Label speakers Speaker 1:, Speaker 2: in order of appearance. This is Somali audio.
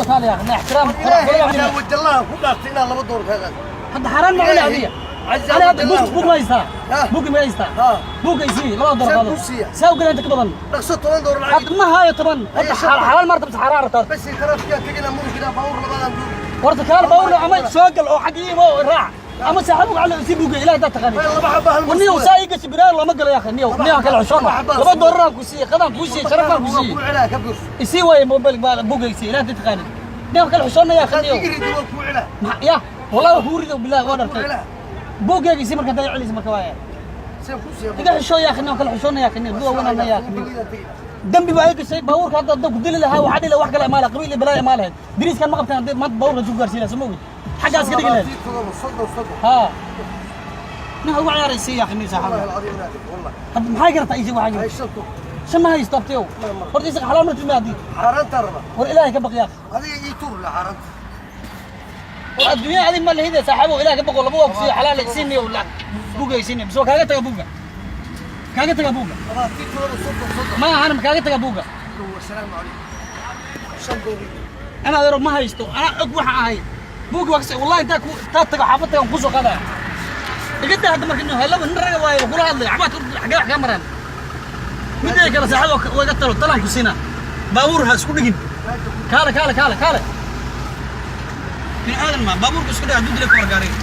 Speaker 1: Kaale yaa akhi, ixtiraam.
Speaker 2: Ilaahay wajallaha ku dhaartay inaan $2 kaa qaado.
Speaker 1: Hadda xaaraan ma cuni adiga?
Speaker 2: Caza
Speaker 1: أنا هذا
Speaker 2: wajallah.
Speaker 1: buug, buug ma haystaa?
Speaker 2: Ha.
Speaker 1: Buug ma haystaa?
Speaker 2: Ha.
Speaker 1: Buug isii, $2
Speaker 2: Saan
Speaker 1: qaado.
Speaker 2: kuu siiya?
Speaker 1: Saa u galeen inta ka badan.
Speaker 2: Dhaqso, $10 lacag.
Speaker 1: Hadda ma hayo 10 hadda.
Speaker 2: Haye, shan.
Speaker 1: Xalaal maarta mise xaaraan rabtaa?
Speaker 2: Bas, taraafika tegina, murkida baabuur labaadaan duubi.
Speaker 1: Horta kaal baabuur ama soo gal oo xag ii raac ama saaxiibku cali isii buugga ilaah haddaad taqaanid.
Speaker 2: Way laba xaba hal.
Speaker 1: Warniyow, saa ii gashi biraar looma galo, yaa akhi. Niyow, niyow, kala xishoona. $2 aan ku siiyey, qadaan kuu siiyey, sharafaan ku siiyey.
Speaker 2: Ku celaa, ka fiirso.
Speaker 1: Isii waaye mobil buugga isii, ilaah haddaad taqaanid. Niyow, kala xishoona, yaa akhi, niyow.
Speaker 2: Igiridi waa ku celaa.
Speaker 1: Ya wallahi waa kuu rido, billahi waa
Speaker 2: Ku
Speaker 1: dhartay.
Speaker 2: celaa.
Speaker 1: Buuggayga isii marka haddaad celisa marka waaya.
Speaker 2: Saan kuu siiya?
Speaker 1: Iga xishoo, yaa akhi. Niyow, kala xishoona, yaa akhi. Niyow, duwa wanaana, yaa akhi. Niyow, dambi baa iga gashay. Baabuurka hadda ku dili lahaa, waxaa dhihi lahaa wax kale imaa lahaa, qabiil iyo balaayo imaa lahayd. Dariiskan ma qabtaan haddii maanta baabuurka isku gaarsiin lahaa, soo ma ogid? Xaggaas ka dhigi lahayd.
Speaker 2: 27, 30, 30.
Speaker 1: Haa, ninka ugu ciyaaraysa, yaa akhi, niyo
Speaker 2: والله
Speaker 1: saaxiib.
Speaker 2: العظيم نادر والله.
Speaker 1: Hadda maxay garataa isig waxaa
Speaker 2: هاي
Speaker 1: jira?
Speaker 2: shantu.
Speaker 1: Shan ma haysto, abtiyow. Horta isaga xalaal ma tilmaa haddii.
Speaker 2: Xaaraanta raba.
Speaker 1: War ilaahay ka baq, yaa akhi.
Speaker 2: Adiga ii tuur la xaaraanta.
Speaker 1: War adduunya adig ma lahide, saaxiibow, ilaah ka baqo. Laba waa kusiiyo, xalaal isiiniyo, buugga isiiniyo. Mise waa kaaga taga buugga, kaaga taga buugga.
Speaker 2: 27, 30, 30.
Speaker 1: Ma ahana, kaaga taga buugga.
Speaker 2: والسلام عليكم، $5.
Speaker 1: Ana adeero ma haysto, anaa og waxa ahay. Buugga waa kasi wallahi. Intaa ku intaa tago xaafad tagan kusoo qaadaya. Iga daa hadda marka nin laba nin raga waayo kula hadlay xabaad xagee wax kaa maraan. Midda kale, saaxiib, waa iga talo, talaan ku siinaa: baabuur ha isku dhigin. Kaale, kaale, kaale, kaale. Bini aadan ma baabuurka isku dhig hadduu dilay ka wargaariga.